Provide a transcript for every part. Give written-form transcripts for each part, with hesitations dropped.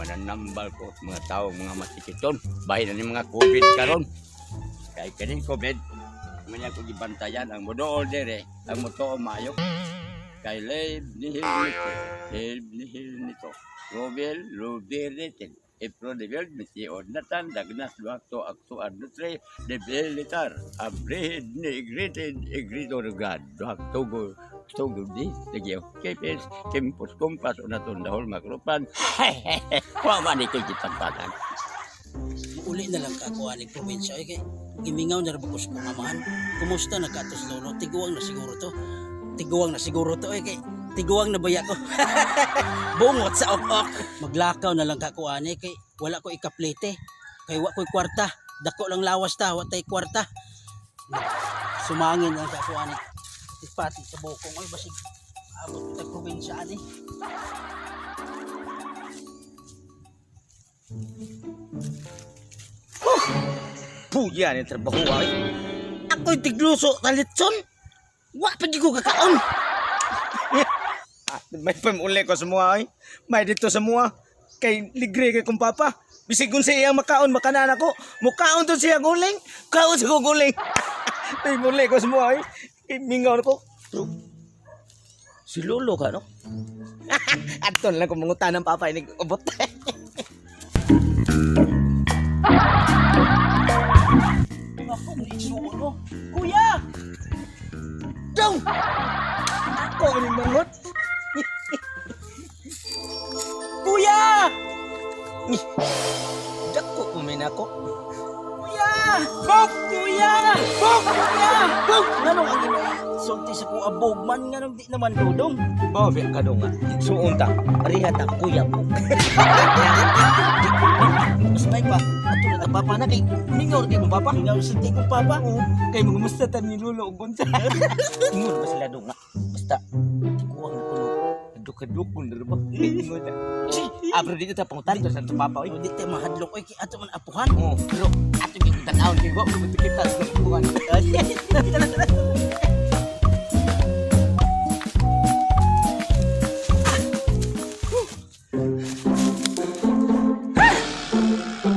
Mananambal ko mga tao, mga matikiton. Bahin na ni mga COVID karon. Kay kaning COVID, man ko gibantayan ang modool dire, ang motuo maayo. Kay Leib nihil nito, Leib nihil nito, Robel Ruberitin, Ipro de Miti Ordnatan, Dagnas Duakto Akto Adnutre, Debilitar, Abrihid ni Igritin, Igrito Rugad, Duakto Go, Togo di, Sige, Kepes, Kimpos Kumpas, Unaton Dahol Makrupan, wa man ni kay kitang. Uli na lang ka ako aning probinsya ay kay gimingaw na ra ba ko sa kong amahan. Kumusta na ka atos lolo? Tiguang na siguro to. Tiguang na siguro to ay kay tiguang na baya ko. Bungot sa ok-ok. Maglakaw na lang ka ako ani kay wala ko ikaplete. Kay wa ko'y kwarta. Dako lang lawas ta, wa tay kwarta. Sumangin lang ka ako ani. Pati sa bukong oy basig abot ko tag probinsya ani. Puya ni trabaho ay. Ako'y tigluso ta litson. Wa pa ko kakaon. May pamuli ko sa mua ay. May dito sa mua. Kay ligre kay kong papa. Bisig kung siya makaon, makanan ako. Mukaon to siya guling. Kaon sa kong guling. May muli ko sa mua ay. Kay mingaw ko. Pero, si Lolo ka, no? Aton lang kung mangutan ng papa, inig ubot. Ako may igsuon mo. Kuya! Dong! Ako ang mangot. Kuya! Dako kumin ako. Kuya! Bog! Kuya! Bog! Kuya! Bog! Nganong ang imong sulti sa kong abog man nganong di naman dudong? Bawi ka dong nga. Suon ta. Ariha ta kuya mo. Mas may pa. Ato na tang papa na kay mingaw kay mong papa. Mingaw sa kong papa. Kay mga musta ta ni Lolo ug unsa. Ingon ba sila dong nga? Basta tiguang na kuno. Dukadukon na ba? Ingon ta. Ah, pero dito ta pangutan to sa ato papa oy. Oy, di tayo mahadlok oy kay ato man apuhan. Oh, pero ato gyud tan-awon kay wa mo kita sa buwan. Tara, tara.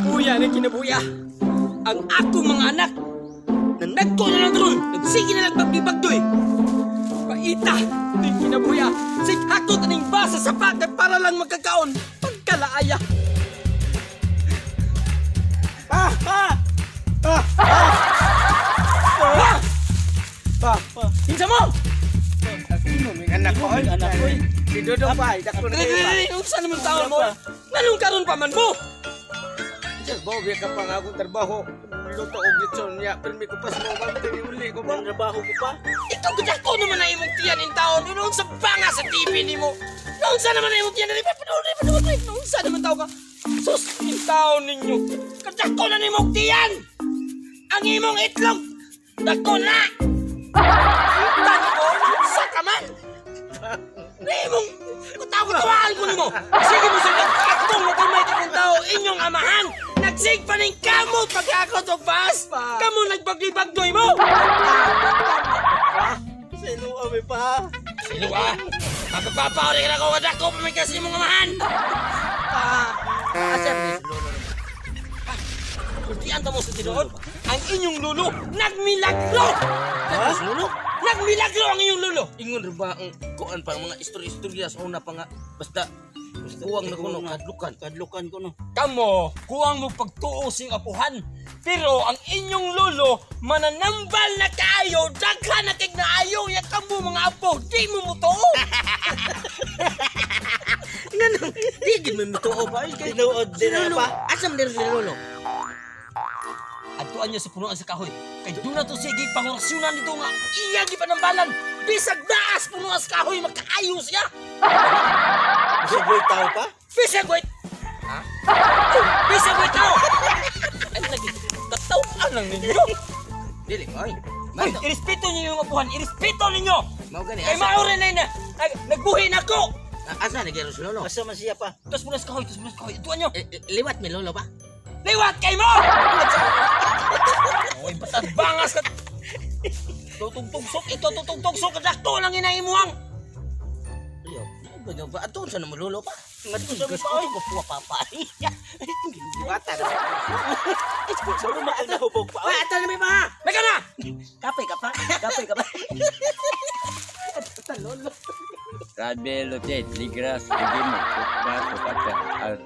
Puya ni kinabuya. Ang akong mga anak na nagko na lang ron, nagsige na lang pagbibagdoy. Paita ni kinabuya. Sig hakot aning basa sa paket para lang magkakaon. Pagkalaaya. Ah! Ah! Ah! Ah! Pa, pa. Kinsa mo? Imo ming anak ko. Imo ming anak ko, oy. Si Dodong pa, dako na Dili, kayo dili, pa. dili. Unsa naman taon mo? Nganong karon pa man mo? Sir, bawi ka pa nga akong trabaho. Luto og litson niya, pirmi ko pas mo man uli ko ba. Ang trabaho ko pa. Ikaw gudako naman na imong tiyan in taon. Noon sa banga sa TV nimo. Noon sa naman na imong tiyan. Dali, paduloy, paduloy. Noon sa naman tao ka. Sus, in taon ninyo. Kadako na nimong tiyan. Ang imong itlog. Dako na. Tan ko, sa kaman. Na imong kutawa-tawaan ko nimo. Sige mo sa akong nagamay kong tao inyong amahan. Nagsig pa ning kamot pagkakot og bas. Kamo nagbagli-bagdoy mo. Sino kami pa? Sino ka? Mapapapa ulit ka na ko, dako pa may kasi mong amahan! Asa ba si lolo? Kultian ta mo sa tinuod, ang inyong lulo nagmilagro! Ha? Lolo? Nagmilagro ang inyong lulo! Ingon ra ba ang kuan pa ang mga istorya-istorya sa una pa nga basta kuwang na kuno kadlukan. Kadlukan ko no. Kamo, kuwang mo pagtuo sing apuhan. Pero ang inyong lolo, mananambal na kaayo, daghan na kay naayo, ya kamo mga apo, di mo mutuo! Nganong di gid man mituo pa ay kay Tinuod si din na Lolo. pa. Asa man diri si Lolo? Adtuan niya sa punuan sa kahoy. Kay doon na to sige pangorasyonan nito nga iya gipanambalan. Bisag daas punuan sa kahoy makaayo siya. Suboy tao pa? Bisag wait. Ha? Oh, bisag wait tao. Ay lagi katawaan lang ninyo. Dili oy. Ay, irespeto niyo yung apuhan, irespeto ninyo. Mao gani Kay asa mao rin na nagbuhi na ko. asa na gyud si Lolo? Asa man siya pa? Tapos punas kahoy, tapos punas kahoy. Adtuan niyo. Eh, eh, Liwat mi Lolo ba? Liwat kay mo. Oy, basta bangas ka. Tutugtog-sok, ito tutugtog-sok, dakto lang inaimuang. Iyo. Pwede ba ato sa namululo pa? Ngadto sa pa oy, kupuwa papa. Bata na. Suro man ang nahubog pa. Pa, ato na may pa. Meka na! Kape ka pa. Kape ka pa. Trabelotet, Ligras, Egimo, Sukba, Sukata, Ar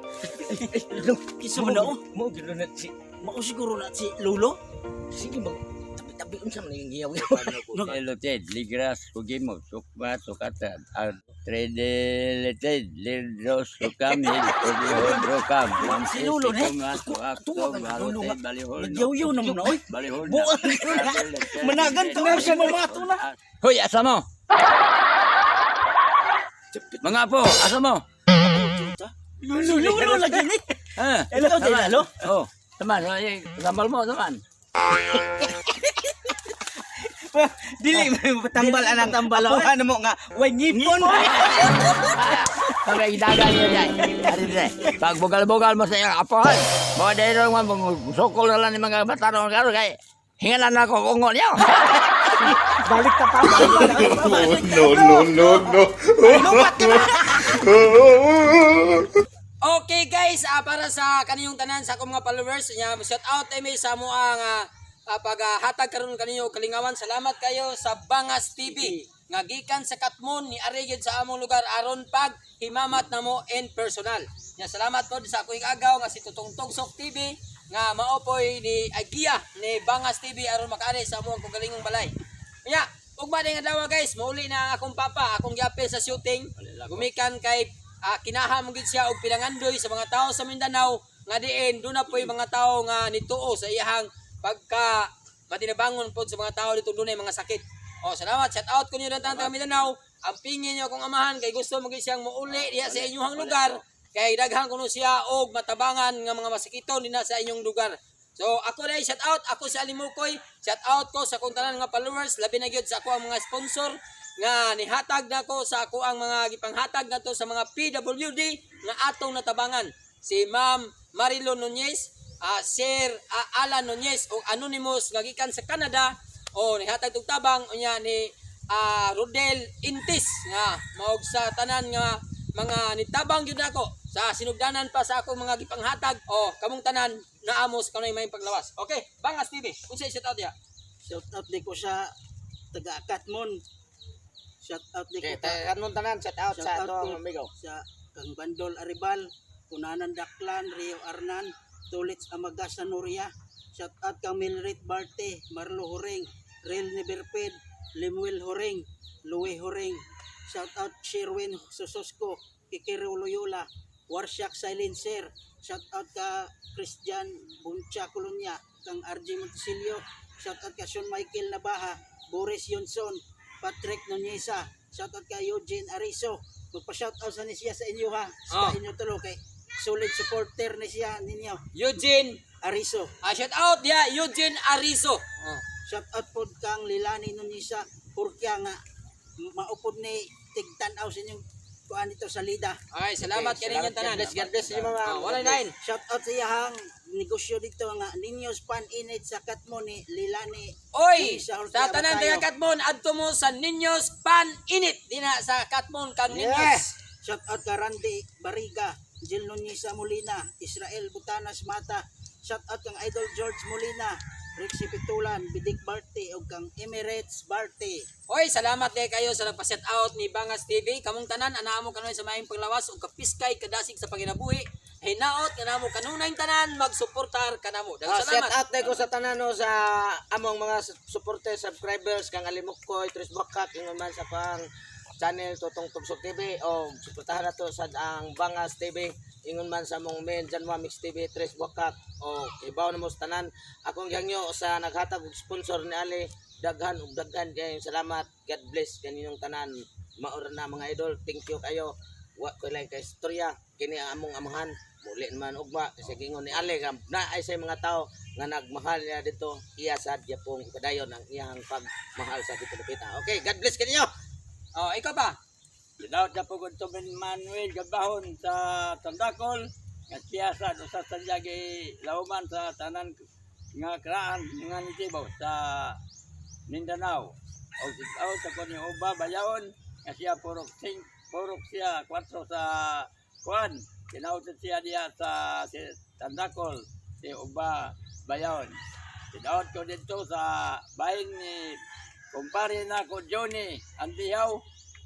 Kinsa man na oh? Mo gilo na si Mao siguro na si Lolo. sige bang tabi-tabi unsa man yung giyaw. Elotet, Ligras, Ugimo, Sukba, Sukata, Ar Tredeletet, Lidros, Sukamil, Ubihodrokam, Si Lolo na eh. Tuwa ka na, Lolo nga. Nagyaw-yaw naman na oy. Balihol Buang Managan to na siya mamato na. Hoy, asa mo? Mga apo, asa mo? Si Lolo lagi ni. Ha? Ikaw din lalo. Oh, teman, eh, sambal mo, teman. Dili tambal anang tambal, oy. Apuhan mo nga way ngipon. Pag idagan niyo dyan. Ari dre. Pag bugal-bugal mo sa iyong apohan, mo dahil mo sukol na lang ni mga bata noon karon kay hingalan na ako ungo niyo. Balik ta pa. No, no, no, no. Lupat ka na. Okay guys, para sa kaniyong tanan sa akong mga followers, nya shout out ay may sa mo ang paghatag karon kaninyo og kalingawan. Salamat kayo sa Bangas TV nga gikan sa Katmon ni ari gyud sa among lugar aron pag himamat namo in personal. Nya salamat pod sa akong agaw nga si Tutong Tugsok TV nga maopoy ni Agia ni Bangas TV aron makaari sa among kagalingong balay. Nya, ugma din adlaw guys, mauli na ang akong papa, akong giapil sa shooting. Gumikan kay kinaham gid siya og pinangandoy sa mga tao sa Mindanao nga diin duna po'y mga tao nga nituo sa iyahang pagka matinabangon pod sa mga tao dito dunay mga sakit. O salamat, shout out ko niyo tanan taga Mindanao. Ang pingin niyo akong amahan kay gusto mo gid siyang muuli diha sa inyong lugar kay daghan kuno siya og matabangan nga mga masakiton dinha sa inyong lugar. So ako dai shout out ako si Alimukoy, shout out ko sa akong tanan nga followers, labi na gyud sa ako ang mga sponsor nga nihatag nako sa ako ang mga gipanghatag nato sa mga PWD nga atong natabangan. Si Ma'am Marilo Nunez, Sir Alan Nunez og Anonymous nga gikan sa Canada o nihatag tug tabang unya ni Rodel Intis nga maog sa tanan nga mga nitabang gyud nako sa sinugdanan pa sa akong mga gipanghatag o kamong tanan naamos kanay may paglawas. Okay, Bangas TV. Unsay shout out ya? Shout out di ko sa taga Katmon. Shout out di ko Okay, tagan mo tanan shout out Shout sa out ato ko amigo. sa kang Bandol Aribal, Kunanan Daklan, Rio Arnan, Tulits Amagas sa Nuria. Shout out kang Milrit Barte, Marlo Huring, Rel Niberped, Lemuel Huring, Louie Huring. Shout out Sherwin Sososco, Kikiro Loyola, Warsyak Silencer. Shout out ka Christian Buncha Colonia, kang RJ Montesilio. Shout out ka Sean Michael Nabaha, Boris Yonson, Patrick Nuneza. Shout out ka Eugene Ariso. Magpa-shout out sa ni siya sa inyo ha. Sa Oh. inyo tulo kay solid supporter ni siya ninyo. Eugene, Ariso. shout out ya Eugene Ariso. Oh. Shout out pod kang Lilani Nuneza Purkya nga maupod ni tigtan-aw sa inyong kuan dito sa Lida. Okay, salamat Okay, okay, kaninyong salamat. tanan. God bless you, ma'am. Oh, walay lain. Shout out sa iyahang negosyo dito nga Ninyos Pan Init sa Katmo ni Lilani. Oy, Nuneza Horquia, sa tanan Batayo. taga Katmon adto mo sa Ninyos Pan Init dina sa Katmon kang Ninyos. Shout out ka Randy Bariga, Jill Nuneza Molina, Israel Butanas Mata. Shout out kang Idol George Molina, Rixie Pitulan, Bidik Barte ug kang Emirates Barte. Oy, salamat kay kayo sa nagpa-set out ni Bangas TV. Kamong tanan anamo kanunay sa maayong panglawas ug kapiskay kadasig sa panginabuhi. Hinaot kanamo kanunay tanan magsuportar kanamo. Daghang Oh, shout salamat. out na ko sa tanan no, sa among mga supporter subscribers kang Alimukkoy, Tris Bakak, ingon man sa pang channel Totong Tugsok TV o suportahan nato sa ang Bangas TV ingon man sa among main Janwa Mix TV Tres Bakak o ibaw na mo sa tanan akong gihangyo sa naghatag og sponsor ni Ali daghan og daghan kayong salamat. God bless kaninyong tanan. Maura na mga idol, thank you kayo. Wa ko lang kay istorya kini ang among amahan muli naman ugma kasi gingon ni Ale nga naay sa mga tao nga nagmahal niya dito iya sad gyapong padayon ang iyang pagmahal sa Pilipina. Okay, God bless kaninyo. Oh, ikaw pa. Daot na po to Ben Manuel Gabahon sa Tandakol nga siya sa usa sa gi lauman sa tanan nga kraan nga nitibo sa Mindanao. O out ako ni Oba Bayaon nga siya purok 5 Purok siya, 4 sa Kuan. Tinawag siya diya sa si Tandakol, si Uba Bayon. Tinawag ko dito sa bahin ni kumpare na ko Johnny Antihaw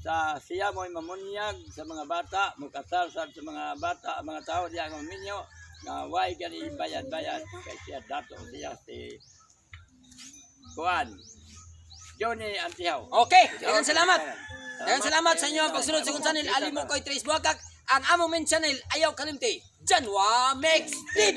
sa siya mo'y mamunyag sa mga bata, mukasal sa mga bata, mga tao diya nga minyo nga way gani bayad-bayad kay siya dato siya si Kuan Johnny Antihaw. Okay, daghang salamat. Daghang salamat sa inyo ang pagsunod sa akong channel Alimukoy Tres Buhakak. Ang among main channel, ayaw kalimti, Janwa Mix TV.